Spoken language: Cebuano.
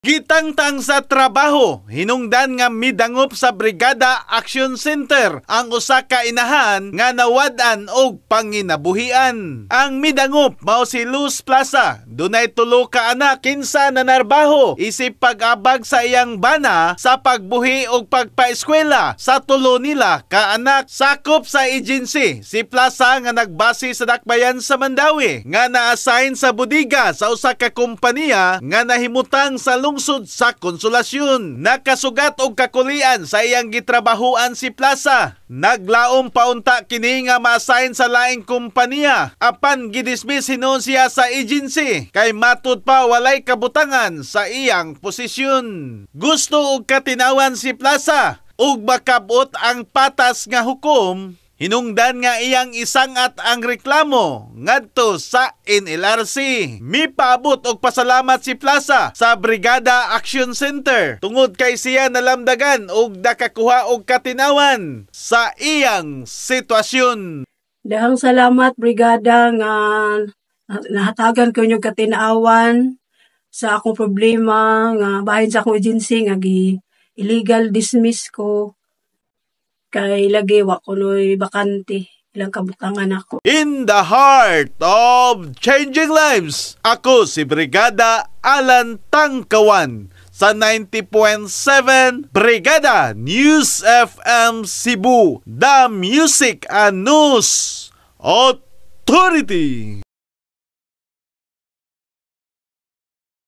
Gitangtang sa trabaho, hinungdan nga midangop sa Brigada Action Center ang usa ka inahan nga nawad-an og panginabuhian. Ang midangop mao si Luz Plaza, dunay tulo ka anak kinsa nanarbaho isip pag-abag sa iyang bana sa pagbuhi og pagpaeskwela sa tulo nila ka anak. Sakop sa agency si Plaza nga nagbase sa Dakbayan sa Mandaue nga na-assign sa bodega sa usa ka kompanya nga nahimutang sa lungsod sa Konsolasyon. Nakasugat og kakulian sa iyang gitrabahuan si Plaza. Naglaom paunta kini nga ma-assign sa laing kompanya apan gidismiss hinuon siya sa agency kay matud pa walay kabutangan sa iyang posisyon. Gusto og katinawan si Plaza ug makabot ang patas nga hukom, hinungdan nga iyang isangat ang reklamo ngadto sa NLRC. Mipaabot og pasalamat si Plaza sa Brigada Action Center tungod kay siya nalamdagan og nakakuha og katinawan sa iyang sitwasyon. Daghang salamat, Brigada, nga nahatagan ko inyong katinawan sa akong problema nga bahin sa akong agency nga gi illegal dismiss ko kay lagi wa kunoy bakante ilang kabutangan ako. In the heart of changing lives, ako si Brigada Alan Tangkawan sa 90.7 Brigada News FM Cebu, the Music and News Authority.